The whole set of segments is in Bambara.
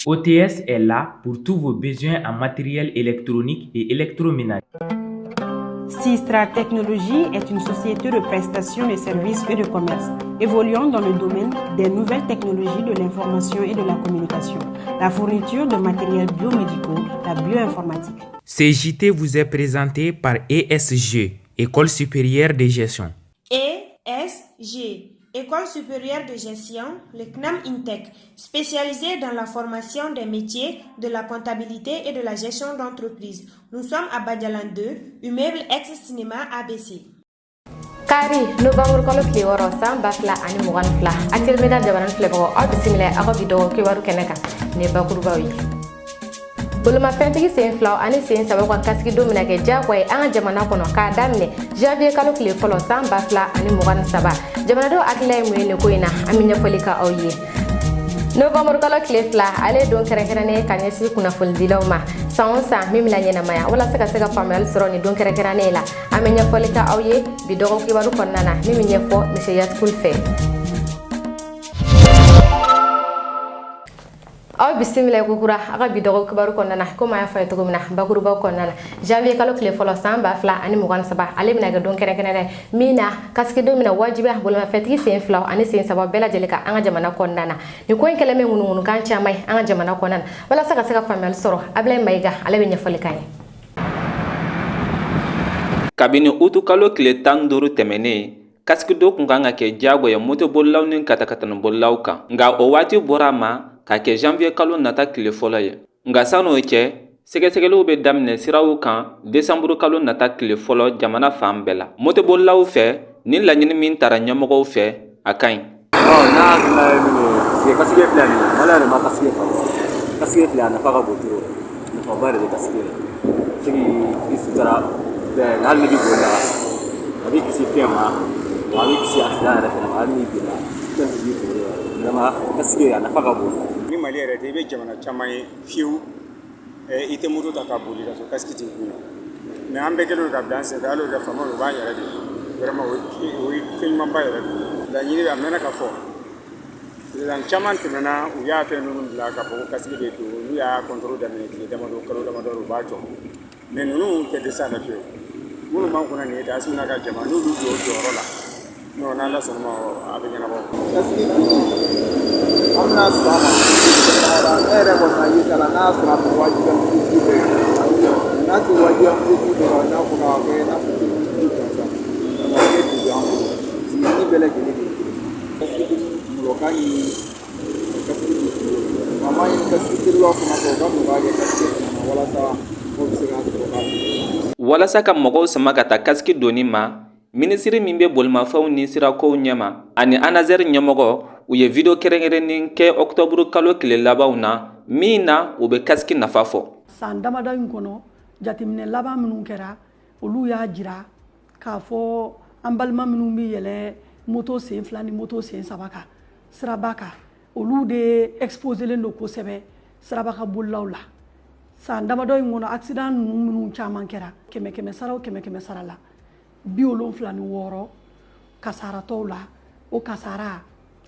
OTS est là pour tous vos besoins en matériel électronique et électroménager. Sistra Technologies est une société de prestation de services et de commerce évoluant dans le domaine des nouvelles technologies de l'information et de la communication, la fourniture de matériels biomédicaux, la bioinformatique. Ce JT vous est présenté par ESG, École supérieure de gestion. ESG, École supérieure de gestion, le CNAM INTEC, spécialisé dans la formation des métiers de la comptabilité et de la gestion d'entreprise. Nous sommes à Badialan 2, immeuble ex-cinéma ABC. Kari novembre kalo tile 6 san 2022, Actuel Media jabarani filɛbagaw, aw bisimila aw ka bi dɔgɔ kibaru kɛnɛ kan. Nin ye bakurubaw ye: bolimafɛntigi sen filaw ani sen saba ka kasigi don bɛna kɛ diyagoya ye an ka jamana kɔnɔ k'a daminɛ janvier kalo tile fɔlɔ san 2023. Jamanadenw hakilila ye mun ye nin ko in na? An bɛ ɲɛfɔli ka aw ye. Novembre kalo tile 2, ale ye don kɛrɛnkɛrɛnnen ka ɲɛsin kunnafonidilaw ma san o san min bɛna ɲɛnamaya. Walasa ka se ka faamuyali sɔrɔ nin don kɛrɛnkɛrɛnnen la, an bɛ ɲɛfɔli ka aw ye bi dɔgɔ kibaru kɔnɔna na, min bɛ ɲɛfɔ Monsieur Yatkul fɛ. Aw bisimila kokura aw ka bi dɔgɔ kibaru kɔnɔna na. Komi an y'a fɔ a ye cogo min na bakurubaw kɔnɔna na, janvier kalo tile fɔlɔ san 2023, ale bɛna kɛ don kɛrɛnkɛrɛnnen min na kasigi don bɛna wajibiya bolimafɛntigi sen filaw ani sen saba bɛɛ lajɛlen kan an ka jamana kɔnɔna na. Nin ko in kɛlen bɛ ŋunuŋunukan caman ye an ka jamana kɔnɔna na. Walasa ka se ka faamuyali sɔrɔ, Ablaye Mayiga, ale bɛ ɲɛfɔli k'an ye. Kabini utu kalo tile 15 tɛmɛnen, kasikidon kun kan ka kɛ diyagoya motobolilaw ni katakataninbolilaw kan, nka o waati bɔra a ma ka kɛ janvier kalo nata tile fɔlɔ ye. Nka san'o cɛ, sɛgɛsɛgɛliw bɛ daminɛ siraw kan desanburu kalo nata tile fɔlɔ jamana fan bɛɛ la. Motobolilaw fɛ, nin laɲini min tara ɲɛmɔgɔw fɛ, a ka ɲi. N'a hakilina ye min ye, parce que kasike filɛ nin ye, Mali yɛrɛ ma kasike faamu. Kasike filɛ, a nafa ka bon trop, nafaba de bɛ kasike la. Se k'i sutura bɛɛ, hali n'i bɛ boli la, a b'i kisi fiɲɛ ma, wa a b'i kisi accident yɛrɛ fɛnɛ ma. Hali n'i binna, fɛn tɛ b'i kunkolo la. Vraiment, kasike a nafa ka bon. Ni Mali yɛrɛ tɛ, i bɛ jamana caman ye fiyewu, i tɛ moto ta ka boli ka sɔrɔ kasike t'i kun na. Mais an bɛɛ kɛlen don ka bila an senfɛ, hali o ka faamaw, u b'an yɛrɛ de. Vraiment, o ye fɛn ɲumanba yɛrɛ de. Laɲini a mɛnna ka fɔ, président caman tɛmɛna, u y'a fɛn ninnu bila k'a fɔ ko kasike bɛ don. N'u y'a contrôle daminɛ tile damadɔ, kalo damadɔ, u b'a jɔ. Mais ninnu tɛ dɛsɛ a la fiyewu. Minnu b'an kunna nin ye, Asimi n'a ka jama, n'olu jɔ o jɔyɔrɔ la, non, n'Ala sɔnna ma, a bɛ ɲɛnabɔ. Kasike donni, an bɛna sɔn a ma. Ne yɛrɛ kɔni ka yeta la, n'a sɔrɔ a bɛ wajibiya mototigi bɛɛ, n'a tɛ wajibiya mototigi bɛɛ kan, i n'a fɔ k'a kɛ i n'a fɔ mototigi gansan, a bɛ kɛ degun an bolo, parce que ni bɛɛ lajɛlen de ye kelen. Kasike donni kunkolo k'a ɲini ka kasike don kunkolo la. An b'a ɲini kasike feerelaw fana fɛ, u ka nɔgɔya kɛ kasike fana na, walasa mɔgɔw bɛ se k'a sɔrɔ k'a feere. Walasa ka mɔgɔw sama ka taa kasiki donni ma, minisiri min bɛ bolimafɛnw ni sirakow ɲɛma ani ANASER ɲɛmɔgɔ, u ye video kɛrɛnkɛrɛnnen kɛ ɔkutɔburu kalo tile labanw na, min na u bɛ kasiki nafa fɔ. San damadɔ in kɔnɔ, jateminɛ laban minnu kɛra, olu y'a jira k'a fɔ an balima minnu bɛ yɛlɛ moto sen fila ni moto sen saba kan siraba kan, olu de exposelen don kosɛbɛ siraba kan bolilaw la. San damadɔ in kɔnɔ, accident ninnu minnu caman kɛra, kɛmɛ kɛmɛ sara o kɛmɛ kɛmɛ sara la, 76 kasaratɔw la, o kasara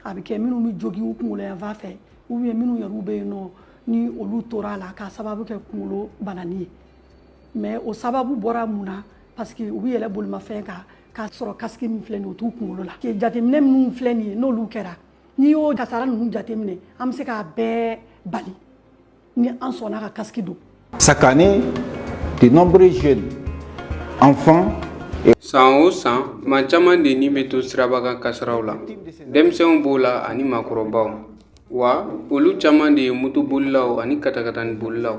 a bɛ kɛ minnu bɛ jogin u kunkolo yanfan fɛ, ou bien minnu yɛrɛ bɛ yen nɔ ni olu tora a la k'a sababu kɛ kunkolo banani ye. Mais o sababu bɔra mun na? Parce que u bɛ yɛlɛ bolimafɛn kan k'a sɔrɔ kasike min filɛ nin ye, o t'u kunkolo la. Jateminɛ minnu filɛ nin ye, n'olu kɛra, n'i y'o kasara ninnu jateminɛ, an bɛ se k'a bɛɛ bali ni an sɔnna ka kasike don. Chaque année, de nombreux jeunes, enfants. San o san, maa caman de ni bɛ to sirabakan kasaraw la. Denmisɛnw b'o la ani maakɔrɔbaw. Wa olu caman de ye motobolilaw ani katakatani-bolilaw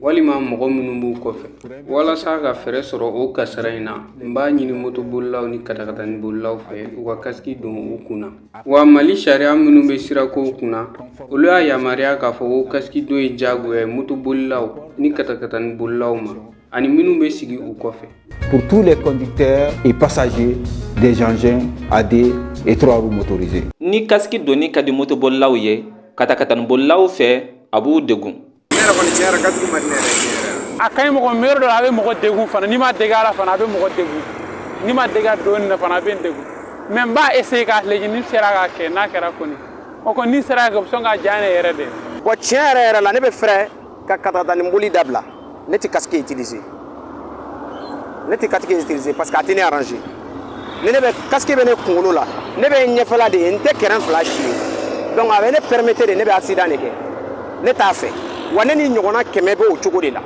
walima mɔgɔ minnu b'u kɔfɛ. Walasa ka fɛɛrɛ sɔrɔ o kasara in na, n b'a ɲini motobolilaw ni katakatani-bolilaw fɛ, u ka kasiki don u kun na. Wa Mali sariya minnu bɛ sirakow kunna, olu y'a yamaruya k'a fɔ ko kasiki don ye diyagoya ye motobolilaw ni katakatani-bolilaw ma ani minnu bɛ sigi u kɔfɛ. Pour tous les conducteurs et passagers des engins à deux et trois roues motorisées. Ni kasiki donni ka di motobolilaw ye, katakatani-bolilaw fɛ, a b'u degun. Ne yɛrɛ kɔni, tiɲɛ yɛrɛ, kasike man di ne yɛrɛ, tiɲɛ yɛrɛ. A ka ɲi mɔgɔ mais yɔrɔ dɔ la, a bɛ mɔgɔ degun fana. N'i ma dege a la fana, a bɛ mɔgɔ degun. N'i ma dege a donni na fana, a bɛ n degun. Mais n b'a essayer k'a lajɛ ni sera k'a kɛ. N'a kɛra kɔni, o kɔni, ni sera k'a kɛ, o bɛ sɔn k'a diya ne yɛrɛ de. Bon, tiɲɛ yɛrɛ yɛrɛ la, ne bɛ fɛrɛ ka katakatanin boli dabila. Ne tɛ casque utiliser, ne tɛ casque utiliser parce que a tɛ ne arranger. Ni ne bɛ casque bɛ ne kunkolo la, ne bɛ ɲɛfɛla de ye, n tɛ kɛrɛn fila si ye. Donc a bɛ ne permettre de, ne bɛ accident de kɛ. Ne t'a fɛ wa. Ne ni ɲɔgɔnna 100 bɛ o cogo de la.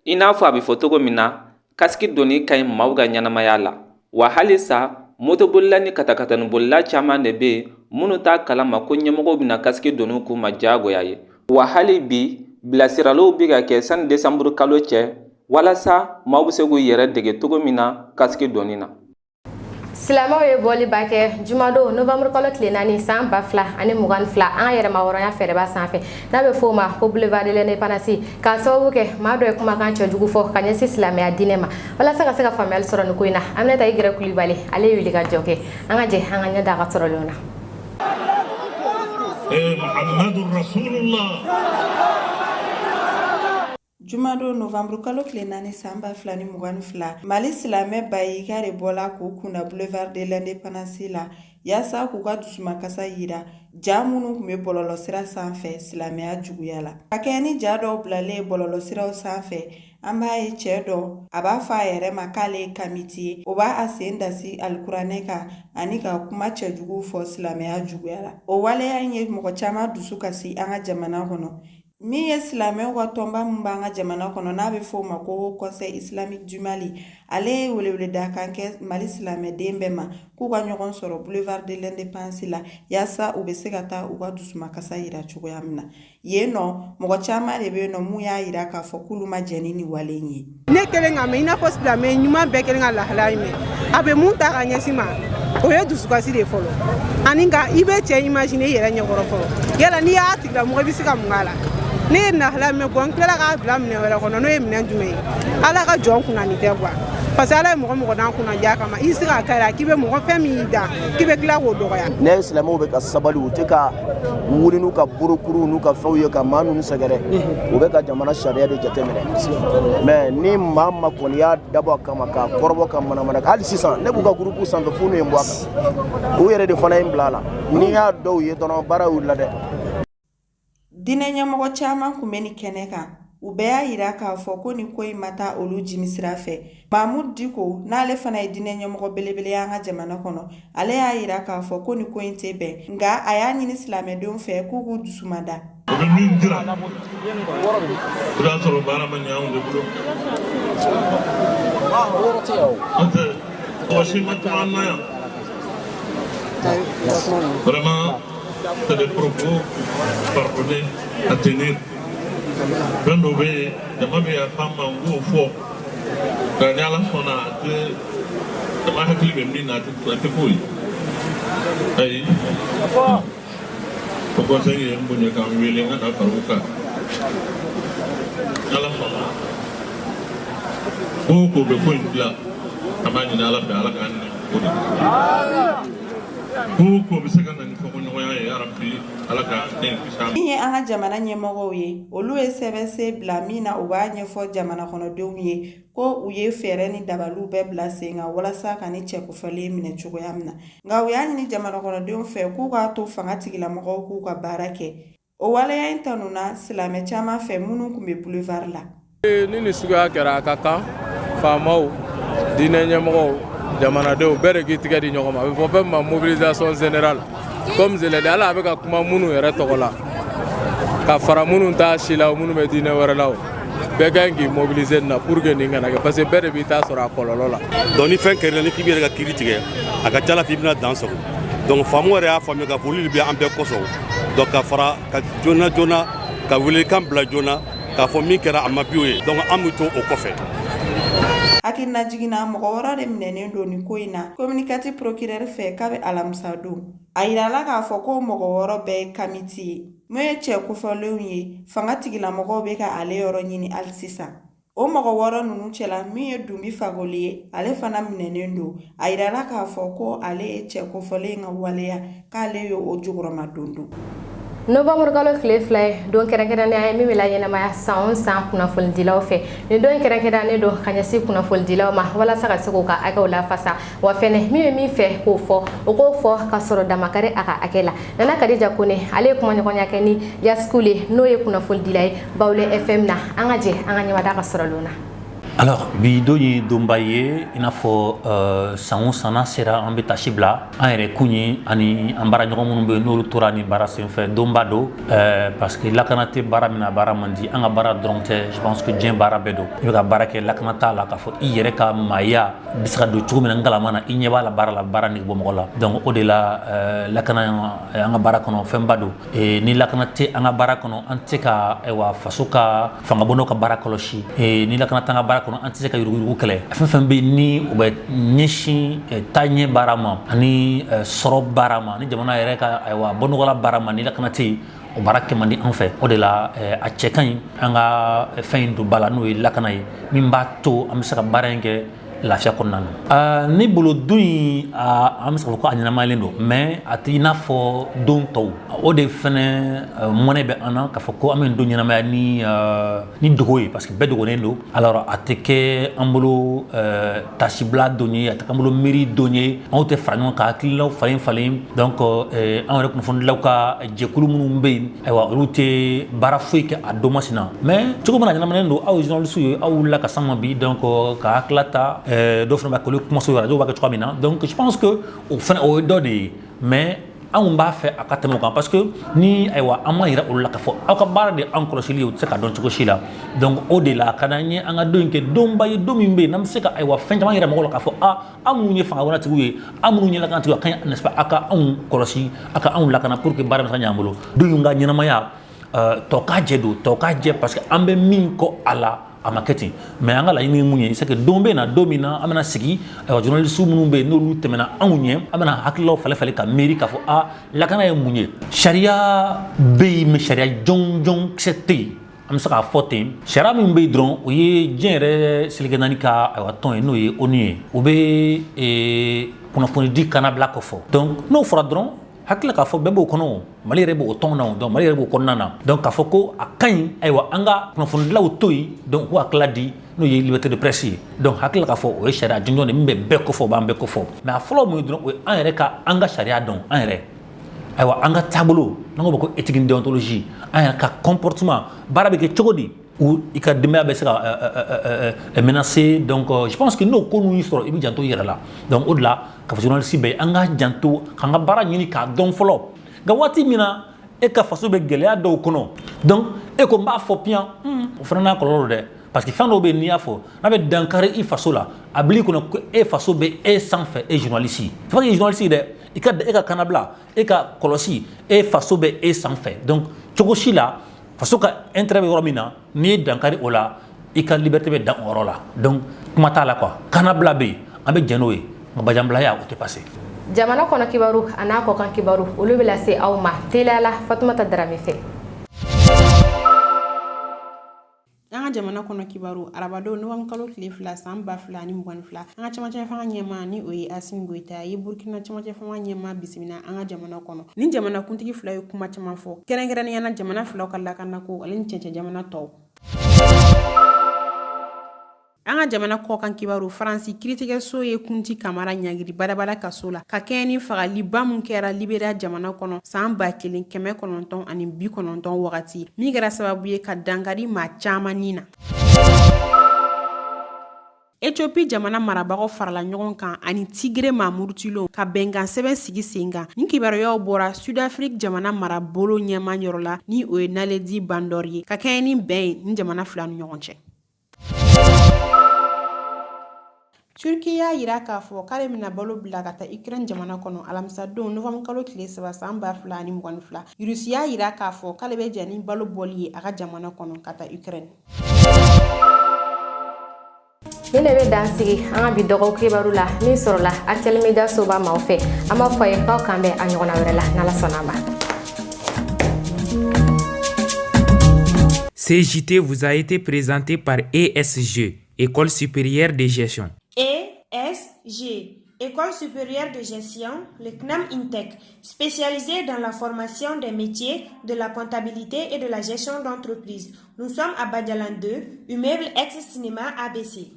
I n'a fɔ a bɛ fɔ cogo min na, kasiki donni ka ɲi maaw ka ɲɛnamaya la wa. Halisa motobolila ni katakatanibolila caman de bɛ yen minnu t'a kalama ko ɲɛmɔgɔw bɛna kasiki donni k'u ma diyagoya ye. Wa hali bi, bilasiraliw bɛ ka kɛ sani desanburu kalo cɛ, walasa maaw bɛ se k'u yɛrɛ dege cogo min na kasiki donni na. Silamɛw ye bɔliba kɛ jumadon novembre kalo tile 4 san 2022 an ka yɛrɛmahɔrɔnya fɛrɛba sanfɛ, n'a bɛ fɔ o ma ko boulevard de l'Indépendance, k'a sababu kɛ maa dɔ ye kumakan cɛjugu fɔ ka ɲɛsin silamɛya diinɛ ma. Walasa ka se ka faamuyali sɔrɔ nin ko in na, Aminata Igɛrɛ Kulibali, ale ye wuli ka jɔ kɛ. An ka jɛ an ka ɲɛ da a ka sɔrɔlenw na. Muhammadu Rasulullah. Jumadon novembre kalo tile 4 san 2022, Mali silamɛ bayika de bɔla k'u kunda boulevard de l'Indépendance la yaasa k'u ka dusumakasa yira ja minnu tun bɛ bɔlɔlɔsira sanfɛ silamɛya juguya la. Ka kɛ ni ja dɔw bilalen bɔlɔlɔsiraw sanfɛ, an b'a ye cɛ dɔ, a b'a fɔ a yɛrɛ ma k'ale ye kamiti ye, o b'a a sen dasi alikuranɛ kan ani ka kuma cɛjuguw fɔ silamɛya juguya la. O waleya in ye mɔgɔ caman dusu kasi an ka jamana kɔnɔ. Min ye silamɛw ka tɔnba min b'an ka jamana kɔnɔ, n'a bɛ fɔ o ma ko Haut Conseil Islamique du Mali, ale ye weleweledakan kɛ Mali silamɛden bɛɛ ma k'u ka ɲɔgɔn sɔrɔ boulevard de l'Indépendance la yaasa u bɛ se ka taa u ka dusumakasa yira cogoya min na. Yen nɔ, mɔgɔ caman de bɛ yen nɔ mun y'a yira k'a fɔ k'olu ma jɛn ni nin wale in ye. Ne kelen ka mɛn, i n'a fɔ silamɛ ɲuman bɛɛ kelen ka lahalaya in mɛn, a bɛ mun ta ka ɲɛsin ma, o ye dusukasi de fɔlɔ. Ani ka i bɛ cɛ imaginer i yɛrɛ ɲɛkɔrɔ fɔlɔ, yala n'i y'a tigilamɔgɔ, i bɛ se ka mun k'a la? Ne ye lahalaya mɛn bɔn, n tilala k'a bila minɛn wɛrɛ kɔnɔ. N'o ye minɛn jumɛn ye? Ala ka jɔn kunna nin tɛ quoi, parce que Ala ye mɔgɔ mɔgɔ d'an kunna diya kama, i tɛ se k'a kari k'i bɛ mɔgɔ fɛn min y'i da k'i bɛ tila k'o dɔgɔya. Ne ye silamɛw bɛ ka sabali, u tɛ ka wuli n'u ka borokuruw n'u ka fɛnw ye ka maa ninnu sɛgɛrɛ. U bɛ ka jamana sariya de jateminɛ. Mais ni maa ma kɔni y'a dabɔ a kama k'a kɔrɔbɔ ka manamana, hali sisan ne b'u ka groupe sanfɛ, f'u n'u ye n bɔ a kan, u yɛrɛ de fana ye n bila a la. N'i y'a dɔw ye dɔrɔn, baara y'u la dɛ. Diinɛ ɲɛmɔgɔ caman tun bɛ nin kɛnɛ kan. U bɛɛ y'a yira k'a fɔ ko nin ko in ma taa olu jimisira fɛ. Mamudu Diko, n'ale fana ye diinɛ ɲɛmɔgɔ belebele ye an ka jamana kɔnɔ, ale y'a yira k'a fɔ ko nin ko in tɛ bɛn, nka a y'a ɲini silamɛdenw fɛ k'u k'u dusumada. O bɛ min jira, i b'a sɔrɔ baara ma ɲɛ anw de bolo. N'o tɛ, mɔgɔ si ma kuma an na yan. Vraiment, c'est des propos pardonnez à tenir. Fɛn dɔ bɛ yen, jama bɛ yafa n ma, n k'o fɔ, nka ni Ala sɔnna, a tɛ jama hakili bɛ min na, a tɛ k'o ye. Ayi, o conseil ye n bonya ka n wele n ka na fara u kan. Ni Ala sɔnna, ko o ko bɛ ko in dilan, an b'a ɲini Ala fɛ, Ala k'an nɛ o de ko o ko bɛ se ka na ni fɔkɔɲɔgɔnya ye, yarabi, Ala ka den kisi a ma. Min ye an ka jamana ɲɛmɔgɔw ye, olu ye sɛbɛnsen bila min na u b'a ɲɛfɔ jamana kɔnɔdenw ye ko u ye fɛɛrɛ ni dabaliw bɛɛ bila sen kan walasa ka ni cɛ kofɔlen minɛ cogoya min na. Nka u y'a ɲini jamana kɔnɔdenw fɛ k'u k'a to fanga tigilamɔgɔw k'u ka baara kɛ. O waleya in tanuna silamɛ caman fɛ minnu tun bɛ boulevard la. Ni nin suguya kɛra, a ka kan faamaw, diinɛ ɲɛmɔgɔw, jamanadenw bɛɛ de k'i tigɛ di ɲɔgɔn ma. A bɛ fɔ fɛn min ma mobilisation générale. Comme je l'ai dit, hali a bɛ ka kuma minnu yɛrɛ tɔgɔ la ka fara minnu t'a si la, minnu bɛ diinɛ wɛrɛ la, o bɛɛ ka ɲi k'i mobiliser nin na pour que nin kana kɛ, parce que bɛɛ de b'i ta sɔrɔ a kɔlɔlɔ la. Donc ni fɛn kɛra, ni k'i bɛ yɛrɛ ka kiiri tigɛ, a ka ca la fɛ i bɛna dan sago. Donc faamaw yɛrɛ y'a faamuya k'a fɔ olu de bɛ an bɛɛ kɔsɔn. Donc ka fara ka joona joona ka welelikan bila joona k'a fɔ min kɛra, a ma bi o ye. Donc an bɛ to o kɔfɛ. Hakilinajigin na, mɔgɔ wɔɔrɔ de minɛnen don nin ko in na commune 4 procureur fɛ kabi alamisa don. A yirala k'a fɔ ko mɔgɔ wɔɔrɔ bɛɛ ye kamiti ye. Mun ye cɛ kofɔlenw ye, fanga tigilamɔgɔw bɛ ka ale yɔrɔ ɲini hali sisan. O mɔgɔ wɔɔrɔ ninnu cɛla, min ye Dunbi Fakoli ye, ale fana minɛnen don. A yirala k'a fɔ ko ale ye cɛ kofɔlen ka waleya, k'ale ye o jukɔrɔma don don. Novembre kalo tile 2 ye don kɛrɛnkɛrɛnnenya ye min bɛ laɲɛnamaya san o san kunnafonidilaw fɛ. Nin don in kɛrɛnkɛrɛnnen don ka ɲɛsin kunnafonidilaw ma walasa ka se k'u ka hakɛw lafasa, wa fɛnɛ min bɛ min fɛ k'o fɔ, o k'o fɔ ka sɔrɔ dan ma kari a ka hakɛ la. Nana Kadija Kone ale ye kumaɲɔgɔnya kɛ ni Yaskule, n'o ye kunnafonidila ye Bawule FM na. An ka jɛ an ka ɲɛmada ka sɔrɔ na. Alors bi don ye donba ye, i n'a fɔ san o san n'a sera, an bɛ tasi bila an yɛrɛ kun ye ani an baara ɲɔgɔn minnu bɛ yen, n'olu tora nin baara senfɛ. Donba don parce que lakana tɛ baara min na, baara man di. An ka baara dɔrɔn tɛ, je pense que diɲɛ baara bɛɛ don. I bɛ ka baara kɛ, lakana t'a la, k'a fɔ i yɛrɛ ka maaya bɛ se ka don cogo min na ngalama na, i ɲɛ b'a la baara la, baara nege bɔ mɔgɔ la. Donc o de la lakana an ka baara kɔnɔ, fɛnba don. Ni lakana tɛ an ka baara kɔnɔ, an tɛ se ka, ayiwa, faso ka fangabondaw ka baara kɔlɔsi. Ni lakana t'an ka baara kɔnɔ, an tɛ se ka yuruguyurugu kɛlɛ. Fɛn fɛn bɛ yen ni o bɛ ɲɛsin taaɲɛ baara ma ani sɔrɔ baara ma ni jamana yɛrɛ ka, ayiwa, bɔnɔgɔla baara ma, ni lakana tɛ yen, o baara kɛ man di an fɛ. O de la a cɛ ka ɲi an ka fɛn in don ba la, n'o ye lakana ye, min b'a to an bɛ se ka baara in kɛ lafiya kɔnɔna na. Ne bolo, don in, an bɛ se k'a fɔ ko a ɲɛnamayalen don, mais a tɛ i n'a fɔ don tɔw. O de fɛnɛ mɔnɛ bɛ an na k'a fɔ ko an bɛ nin don ɲɛnamaya ni dogo ye, parce que bɛɛ dogolen don. Alors a tɛ kɛ an bolo tasibila don ye, a tɛ k'an bolo miiri don ye. Anw tɛ fara ɲɔgɔn kan, hakililaw falen falen. Donc anw yɛrɛ kunnafonidilaw ka jɛkulu minnu bɛ yen, ayiwa, olu tɛ baara foyi kɛ a don masina. Mais cogo min na ɲɛnamayalen don, aw ye journaliste ye, aw wulila ka s'an ma bi, donc ka hakilila ta. Dɔw fana b'a kɛ, olu kumaso radio b'a kɛ cogoya min na. Donc je pense que o fana, o ye dɔ de ye, mais anw b'a fɛ a ka tɛmɛ o kan, parce que ni, ayiwa, an ma yira olu la k'a fɔ aw ka baara de an kɔlɔsili ye, u tɛ se ka dɔn cogo si la. Donc o de la a ka d'an ye an ka don in kɛ donba ye, don min bɛ yen n'an bɛ se ka, ayiwa, fɛn caman yira mɔgɔw la k'a fɔ a an minnu ye fangabonatigiw ye, an minnu ye lakanatigiw ye, a ka ɲi, n'est-ce pas, a ka anw kɔlɔsi, a ka anw lakana pour que baara bɛ se ka ɲɛ an bolo. Don in ka ɲɛnamaya tɔ ka jɛ don, tɔ ka jɛ, parce que an bɛ min kɔ a la, a ma kɛ ten. Mais an ka laɲini ye mun ye? C'est que don bɛ na, don min na an bɛna sigi, ayiwa, journaliste minnu bɛ yen n'olu tɛmɛna anw ɲɛ, an bɛna hakililaw falen falen ka miiri k'a fɔ a lakana ye mun ye. Sariya bɛ yen, mais sariya jɔnjɔn kisɛ tɛ yen, an bɛ se k'a fɔ ten. Sariya min bɛ yen dɔrɔn, o ye diɲɛ yɛrɛ seleke naani ka, ayiwa, tɔn ye, n'o ye ONU ye, o bɛ kunnafoni di kannabila kɔfɔ. Donc n'o fɔra dɔrɔn, hakili k'a fɔ bɛɛ b'o kɔnɔ, Mali yɛrɛ b'o tɔn na, donc Mali yɛrɛ b'o kɔnɔna na. Donc k'a fɔ ko a ka ɲi, ayiwa, an ka kunnafonidilaw to yen, donc k'u hakilila di, n'o ye liberté de presse ye. Donc hakili k'a fɔ o ye sariya jɔnjɔn de min bɛ bɛɛ kɔfɛ, o b'an bɛɛ kɔfɛ. Mais a fɔlɔ mun ye dɔrɔn, o ye an yɛrɛ ka an ka sariya dɔn, an yɛrɛ, ayiwa, an ka taabolo, n'an ko éthique ni déontologie, an yɛrɛ ka comportement, baara bɛ kɛ cogo di ou i ka denbaya bɛ se ka menacer. Donc je pense que n'o ko ninnu y'i sɔrɔ, i bɛ janto i yɛrɛ la. Donc o de la k'a fɔ journaliste bɛɛ, an ka janto k'an ka baara ɲini k'a dɔn fɔlɔ. Nka waati min na e ka faso bɛ gɛlɛya dɔw kɔnɔ, donc e ko n b'a fɔ piyan, o fana n'a kɔlɔlɔ dɛ, parce que fɛn dɔw bɛ yen, n'i y'a fɔ, n'a bɛ dankari i faso la, a bil'i kɔnɔ ko e faso bɛ e sanfɛ. E journaliste, c'est pas que journaliste dɛ, i ka e ka kannabila, e ka kɔlɔsi, e faso bɛ e sanfɛ. Donc cogo si la, faso ka intérêt bɛ yɔrɔ min na, n'i ye dankari o la, i ka liberté bɛ dan o yɔrɔ la. Donc kuma t'a la quoi, kannabila bɛ yen, an bɛ jɛn n'o ye, nka bajanbilaya, o tɛ passer. Jamana kɔnɔ kibaru a n'a kɔkan kibaru, olu bɛ lase aw ma teliya la Fatumata Darame fɛ. An ka jamana kɔnɔ kibaru, arabadon novembre kalo tile 2 san 2022, an ka camancɛ fanga ɲɛmaa, ni o ye Asimi Goyita ye, Burkina camancɛ fanga ɲɛmaa bisimila an ka jamana kɔnɔ. Ni jamana kuntigi fila ye kuma caman fɔ, kɛrɛnkɛrɛnnenya na jamana filaw ka lakanako ale ni cɛncɛn jamana tɔw. An ka jamana kɔkan kibaru, Faransi kiritigɛso ye Kunti Kamara ɲangiri badabada kaso la ka kɛɲɛ ni fagaliba min kɛra Liberia jamana kɔnɔ san 1990 wagati, min kɛra sababu ye ka dankari maa caman ni na. Ethiopie jamana marabagaw farala ɲɔgɔn kan ani Tigre maa murutilenw ka bɛnkan sɛbɛn sigi sen kan. Nin kibaruyaw bɔra Sud-Afrique jamana marabolo ɲɛmaa yɔrɔ la, ni o ye Naledi Pandor ye, ka kɛɲɛ ni bɛn ye ni jamana fila ni ɲɔgɔn cɛ. Turki y'a yira k'a fɔ k'ale bɛna balo bila ka taa Ukraine jamana kɔnɔ alamisadon novembre kalo tile 3 san 2022. Rusi y'a yira k'a fɔ k'ale bɛ jɛn ni balo bɔli ye a ka jamana kɔnɔ ka taa Ukraine. Nin de bɛ dan sigi an ka bi dɔgɔkun kibaru la min sɔrɔla Actuel Media soba maaw fɛ. An b'a fɔ a ye k'aw k'an bɛn a ɲɔgɔnna wɛrɛ la, n'Ala sɔnna a ma. Ce JT vous a été présenté par ESG, École supérieure de gestion. ESG. École supérieure de gestion, le CNAM INTEC, spécialisée dans la formation des métiers de la comptabilité et de la gestion d'entreprise. Nous sommes à Badialan 2, immeuble ex-cinéma ABC.